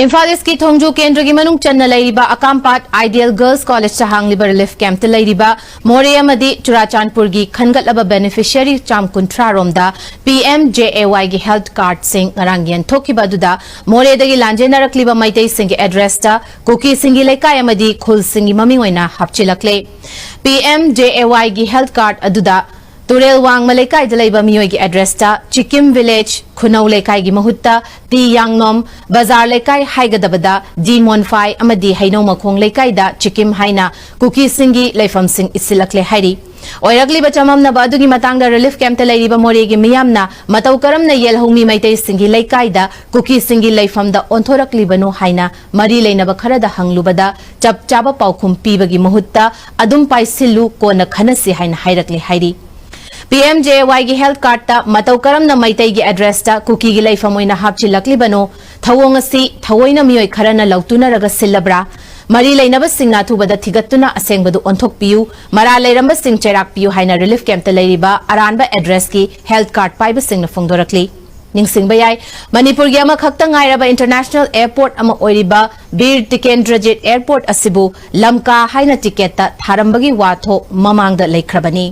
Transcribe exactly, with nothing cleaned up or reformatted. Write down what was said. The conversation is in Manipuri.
ꯏꯝꯐꯥꯜ ꯏꯁꯀꯤ ꯊꯣꯡꯖꯨ ꯀꯦꯟꯗ꯭ꯔꯒꯤ ꯃꯅꯨꯡ ꯆꯟꯅ ꯂꯩꯔꯤꯕ ꯑꯀꯥꯝꯄꯥꯠ Ideal Girls College ꯇ ꯍꯥꯡꯂꯤꯕ relief camp ꯇ ꯂꯩꯔꯤꯕ ꯃꯣꯔꯦ ꯑꯃꯗꯤ ꯆꯨꯔꯥꯆꯥꯟꯄꯨꯔꯒꯤ ꯈꯟꯒꯠꯂꯕ beneficiary ꯆꯥꯝ ꯀꯨꯟꯊ꯭ꯔꯥ ꯔꯣꯝꯗ P M J A Y ꯒꯤ health card ꯁꯤꯡ ꯉꯔꯥꯡ ꯌꯦꯟꯊꯣꯛꯈꯤꯕ ꯑꯗꯨꯗ ꯃꯣꯔꯦꯗꯒꯤ ꯂꯥꯟꯖꯦꯟꯅꯔꯛꯂꯤꯕ ꯃꯩꯇꯩꯁꯤꯡꯒꯤ address ꯇ ꯀꯨꯀꯤꯁꯤꯡꯒꯤ ꯂꯩꯀꯥꯏ ꯑꯃꯗꯤ ꯈꯨꯜꯁꯤꯡꯒꯤ ꯃꯃꯤꯡ ꯑꯣꯏꯅ ꯍꯥꯞꯆꯤꯜꯂꯛꯂꯦ꯫ P M J A Y ꯒꯤ health card ꯑꯗꯨꯗ ꯇꯨꯔꯦꯜ ꯋꯥꯡꯃ ꯂꯩꯀꯥꯏꯗ ꯂꯩꯕ ꯃꯤꯑꯣꯏꯒꯤ address ꯇ ꯆꯤꯀꯤꯝ village, ꯈꯨꯅꯧ ꯂꯩꯀꯥꯏꯒꯤ ꯃꯍꯨꯠꯇ ꯇꯤ ꯌꯥꯡꯅꯣꯝ, ꯕꯖꯥꯔ ꯂꯩꯀꯥꯏ ꯍꯥꯏꯒꯗꯕꯗ ꯗꯤ ꯃꯣꯟꯐꯥꯏ ꯑꯃꯗꯤ ꯍꯩꯅꯧ ꯃꯈꯣꯡ ꯂꯩꯀꯥꯏꯗ ꯆꯤꯀꯤꯝ ꯍꯥꯏꯅ ꯀꯨꯀꯤꯁꯤꯡꯒꯤ ꯂꯩꯐꯝꯁꯤꯡ ꯏꯁꯤꯜꯂꯛꯂꯦ ꯍꯥꯏꯔꯤ꯫ ꯑꯣꯏꯔꯛꯂꯤꯕ ꯆꯃꯝꯅꯕ ꯑꯗꯨꯒꯤ ꯃꯇꯥꯡꯗ relief camp ꯇ ꯂꯩꯔꯤꯕ ꯃꯣꯔꯦꯒꯤ ꯃꯤꯌꯥꯝꯅ ꯃꯇꯧ ꯀꯔꯝꯅ ꯌꯦꯜꯍꯧꯃꯤ ꯃꯩꯇꯩꯁꯤꯡꯒꯤ ꯂꯩꯀꯥꯏꯗ ꯀꯨꯀꯤꯁꯤꯡꯒꯤ ꯂꯩꯐꯝꯗ ꯑꯣꯟꯊꯣꯔꯛꯂꯤꯕꯅꯣ ꯍꯥꯏꯅ ꯃꯔꯤ ꯂꯩꯅꯕ ꯈꯔꯗ ꯍꯪꯂꯨꯕꯗ ꯆꯞ ꯆꯥꯕ ꯄꯥꯎꯈꯨꯝ ꯄꯤꯕꯒꯤ ꯃꯍꯨꯠꯇ "ꯑꯗꯨꯝ ꯄꯥꯏꯁꯤꯜꯂꯨ, ꯀꯣꯟꯅ ꯈꯟꯅꯁꯤ" ꯍꯥꯏꯅ ꯍꯥꯏꯔꯛꯂꯦ ꯍꯥꯏꯔꯤ꯫ P M J A Y ꯒꯤ health card ꯇ ꯃꯇꯧ ꯀꯔꯝꯅ ꯃꯩꯇꯩꯒꯤ address ꯇ ꯀꯨꯀꯤꯒꯤ ꯂꯩꯐꯝ ꯑꯣꯏꯅ ꯍꯥꯞꯆꯤꯜꯂꯛꯂꯤꯕꯅꯣ? ꯊꯧꯑꯣꯡ ꯑꯁꯤ ꯊꯑꯣꯏꯅ ꯃꯤꯑꯣꯏ ꯈꯔꯅ ꯂꯧꯇꯨꯅꯔꯒ ꯁꯤꯜꯂꯕ꯭ꯔꯥ? ꯃꯔꯤ ꯂꯩꯅꯕꯁꯤꯡꯅ ꯑꯊꯨꯕꯗ ꯊꯤꯒꯠꯇꯨꯅ ꯑꯁꯦꯡꯕꯗꯨ ꯑꯣꯟꯊꯣꯛꯄꯤꯌꯨ, ꯃꯔꯥꯜ ꯂꯩꯔꯝꯕꯁꯤꯡ ꯆꯩꯔꯥꯛꯄꯤꯌꯨ ꯍꯥꯏꯅ relief camp ꯇ ꯂꯩꯔꯤꯕ ꯑꯔꯥꯟꯕ address ꯀꯤ health card ꯄꯥꯏꯕꯁꯤꯡꯅ ꯐꯣꯡꯗꯣꯔꯛꯂꯤ꯫ ꯅꯤꯡꯁꯤꯡꯕ ꯌꯥꯏ, ꯃꯅꯤꯄꯨꯔꯒꯤ ꯑꯃꯈꯛꯇ ꯉꯥꯏꯔꯕ international airport ꯑꯃ ꯑꯣꯏꯔꯤꯕ ꯕꯤꯔ ꯇꯤꯀꯦꯟꯗ꯭ꯔꯖꯤꯠ airport ꯑꯁꯤꯕꯨ ꯂꯝꯀꯥ ꯍꯥꯏꯅ ticket ꯇ ꯊꯥꯔꯝꯕꯒꯤ ꯋꯥꯊꯣꯛ ꯃꯃꯥꯡꯗ ꯂꯩꯈ꯭ꯔꯕꯅꯤ꯫